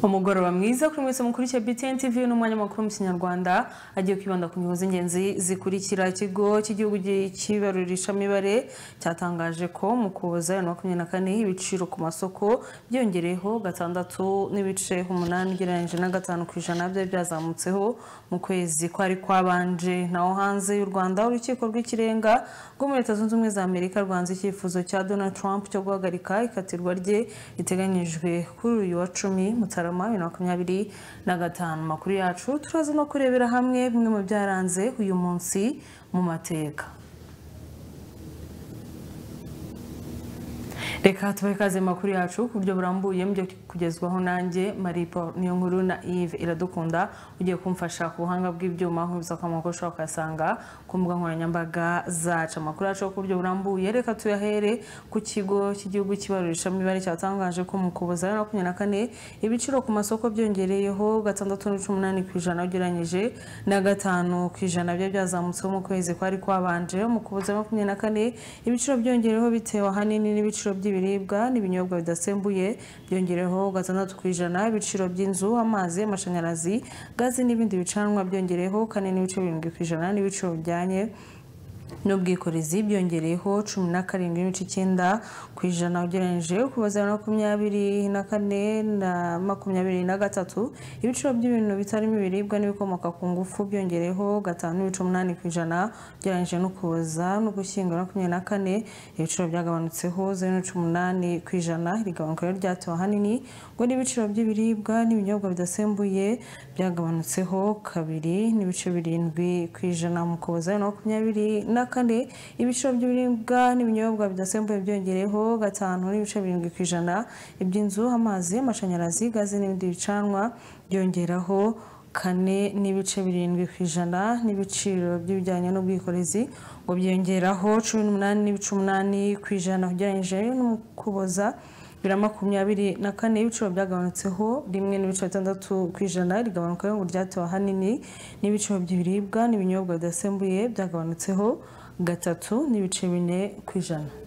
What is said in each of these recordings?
Umugoroba mwiza kuri mwese mukurikiye BTN TV n'umwanya makuru mu Kinyarwanda agiye kwibanda ku ngingo z'ingenzi zikurikira. Ikigo cy'igihugu cy'ibarurishamibare cyatangaje ko mu Kuboza 2024 ibiciro ku masoko byongereyeho 6.8 ugereranyije na 5% byari byazamutseho mu kwezi kwari kwabanje. Naho hanze y'u Rwanda, urukiko rw'ikirenga rwo muri Leta Zunze Ubumwe za Amerika rwanze icyifuzo cya Donald Trump cyo guhagarika ikatirwa rye riteganyijwe kuri uyu wa 10 Mutarama 2025. Makuru yacu turaza no kurebera hamwe bimwe mu byaranze uyu munsi mu mateka. Reka tubahe ikaze makuru yacu ku buryo burambuye mu byo kugezwaho nanjye Marie Paul Niyonkuru na Yves Iradukunda ugiye kumfasha ku buhanga bw'ibyuma nkubiza ko amakuru ushobora kuyasanga ku mbuga nkoranyambaga zacu. Amakuru yacu ku buryo burambuye reka tuyahere ku kigo cy'igihugu cy'ibarurishamibare cyatangaje ko mu Kuboza 2024 ibiciro ku masoko byongereyeho 6.8% ugereranyije na 5% byari byazamutseho mu kwezi kwari kwabanje. Mu Kuboza 2024 ibiciro byongereyeho bitewe ahanini n'ibiciro by'ibiribwa n'ibinyobwa bidasembuye byongereho 6%, ibiciro by'inzu, amazi, amashanyarazi, gazi n'ibindi bicanwa byongereho 4.7%, n'ibiciro bijyanye n'ubwikorezi byongereyeho 17.9% ugereranyije Ukuboza 2024 na 2023. Ibiciro by'ibintu bitarimo ibiribwa n'ibikomoka ku ngufu byongereyeho 5.8% ugereranyije n'Ukuboza n'Ugushyingo 2024. Ibiciro byagabanutseho 0.8%. Iri gabanuka rero ryatewe ahanini ngo n'ibiciro by'ibiribwa n'ibinyobwa bidasembuye byagabanutseho 2.7% mu Kuboza 2024. Ibiciro by'ibiribwa n'ibinyobwa bidasembuye byongereyeho 5.7%, iby'inzu, amazi, amashanyarazi, gazi n'ibindi bicanwa byongeraho 4.7%, n'ibiciro by'ibijyanye n'ubwikorezi ngo byongeraho 18.8% ugereranyije n'Ukuboza 2024. Ibiciro byagabanutseho 1.6%. Rigabanuka ngo ryatewe ahanini n'ibiciro by'ibiribwa n'ibinyobwa bidasembuye byagabanutseho 3.4%.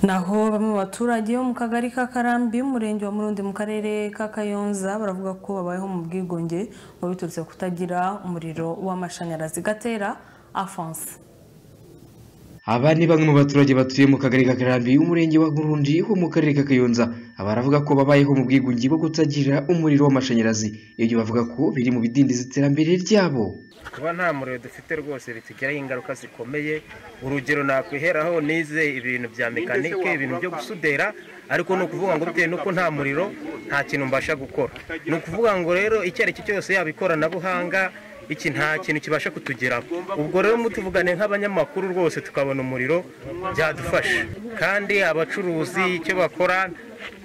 Naho bamwe mu baturage bo mu kagari ka Karambi, umurenge wa Murundi mu karere ka Kayonza baravuga ko babayeho mu bwigunge ngo biturutse kutagira umuriro w'amashanyarazi. Gatera Alphonse. Aba ni bamwe mu baturage batuye mu kagari ka Karambi, umurenge wa Murundi ho mu karere ka Kayonza. Baravuga ko babayeho mu bwigunge bwo kutagira umuriro w'amashanyarazi. Ibyo bavuga ko biri mu bidindiza iterambere ryabo. Kuba nta muriro dufite rwose bitugiraho ingaruka zikomeye. Urugero nakwiheraho nize ibintu bya mekanike, ibintu byo gusudera, ariko ni ukuvuga ngo bitewe nuko nta muriro nta kintu mbasha gukora. Ni ukuvuga ngo rero icyo ari cyo cyose yaba ikoranabuhanga iki nta kintu kibasha kutugeraho. Ubwo rero mutuvugane nk'abanyamakuru rwose tukabona umuriro byadufasha. Kandi abacuruzi icyo bakora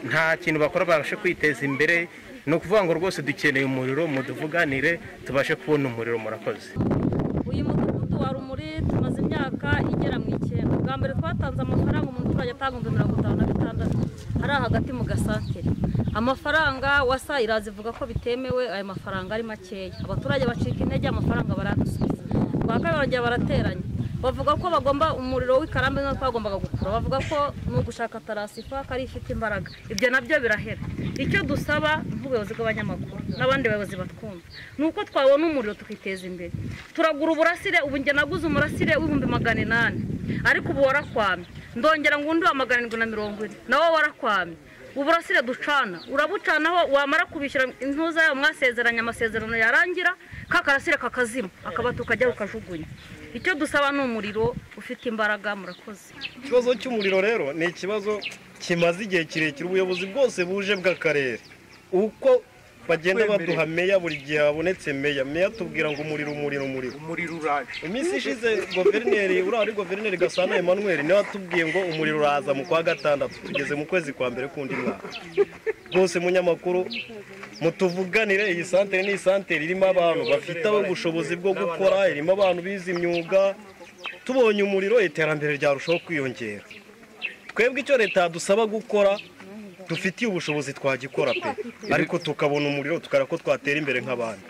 nta kintu bakora babasha kwiteza imbere. Ni ukuvuga ngo rwose dukeneye umuriro, muduvuganire tubashe kubona umuriro. Murakoze. Uyu mudugudu wa Rumuri tumaze imyaka igera mu 9. Bwa mbere twatanze amafaranga umuturage atanga 56,000 ari hagati mu gasantere. Amafaranga wasa iraza ivuga ko bitemewe, ayo mafaranga ari makeya. Abaturage bacika intege, amafaranga baradusubiza. Bwa kabiri barongera barateranya bavuga ko bagomba umuriro w'ikarambi no twagombaga gukura, bavuga ko ni ugushaka tarasifa kari ifite imbaraga. Ibyo nabyo birahera. Icyo dusaba nk'ubuyobozi bw'abanyamakuru n'abandi bayobozi batwumva ni uko twabona umuriro tukiteza imbere. Turagura uburasire, ubu njye naguze umurasire w'800,000 ariko ubu warakwamye, ndongera ngo undi wa 740 nawo warakwamye. Uburasire ducana urabucanaho, wamara kubishyira intuza yawe mwasezeranye, amasezerano yarangira kakarasire kakazima akaba tukajya ukajugunya. Icyo dusaba ni umuriro ufite imbaraga. Murakoze. Ikibazo cy'umuriro rero ni ikibazo kimaze igihe kirekire. Ubuyobozi bwose buje bw'akarere uko bagenda baduha meya, buri gihe habonetse meya, meya tubwira ngo umuriro umuriro umuriro umuriro uraje. Iminsi ishize guverineri uriya ari guverineri Gasana Emmanuel niwe watubwiye ngo umuriro uraza mu kwa 6, tugeze mu kwezi kwa mbere kundi mwaka. Rwose munyamakuru mutuvuganire, iyi santere ni santere irimo abantu bafite ubushobozi bwo gukora, irimo abantu bize imyuga. Tubonye umuriro iterambere ryarushaho kwiyongera. Twebwe icyo leta dusaba gukora dufitiye ubushobozi twagikora pe, ariko tukabona umuriro tukara ko twatera imbere nk'abandi.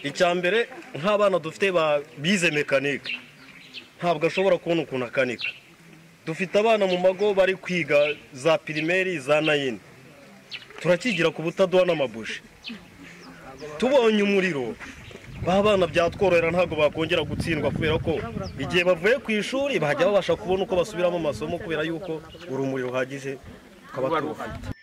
Icya mbere nk'abana dufite bize mekanike ntabwo ashobora kubona ukuntu akanika. Dufite abana mu mago bari kwiga za primaire, za nine, turakigira ku butaduha n'amabuji. Tubonye umuriro ba bana byatworohera, ntabwo bakongera gutsindwa, kubera ko igihe bavuye ku ishuri bajya babasha kubona uko basubiramo amasomo, kubera yuko urumuri ruhagije tukaba turufite.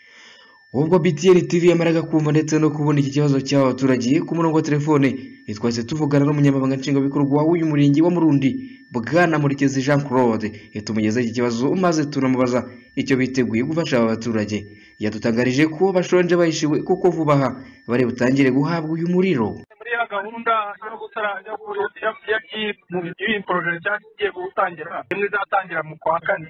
Ubwo BTN TV yamaraga kumva ndetse no kubona iki kibazo cy'aba baturage, ku murongo wa telefone twahise tuvugana n'umunyamabanga nshingwabikorwa w'uyu murenge wa Murundi, Bwana Murekezi Jean Claude, tumugezaho iki kibazo maze tunamubaza icyo biteguye gufasha aba baturage. Yadutangarije ko bashonje bahishiwe, kuko vuba aha bari butangire guhabwa uyu muriro. Muri ya gahunda yo gutara y'iyi projet cyangwa igiye gutangira, imwe izatangira mu kwa kane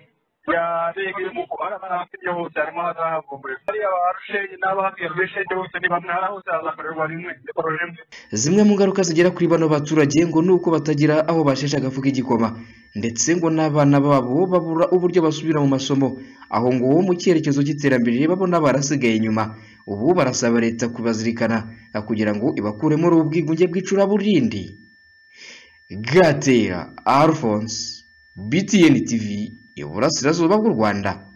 ya REG, ibyo hose harimo hazahavumburirwa hariya ba Rushenge n'abahatuye Rweshenge, bose ni bamwe, hariya hose hazakorerwa rimwe projet imwe. Zimwe mu ngaruka zigera kuri bano baturage ngo ni uko batagira aho bashesha agafu k'igikoma, ndetse ngo n'abana babo babura uburyo basubira mu masomo, aho ngo mu cyerekezo cy'iterambere babona barasigaye inyuma. Ubu barasaba leta kubazirikana kugira ngo ibakure muri ubu bwigunge bw'icuraburindi. Gatera Alphonse, BTN TV, Iburasirazuba bw'u Rwanda.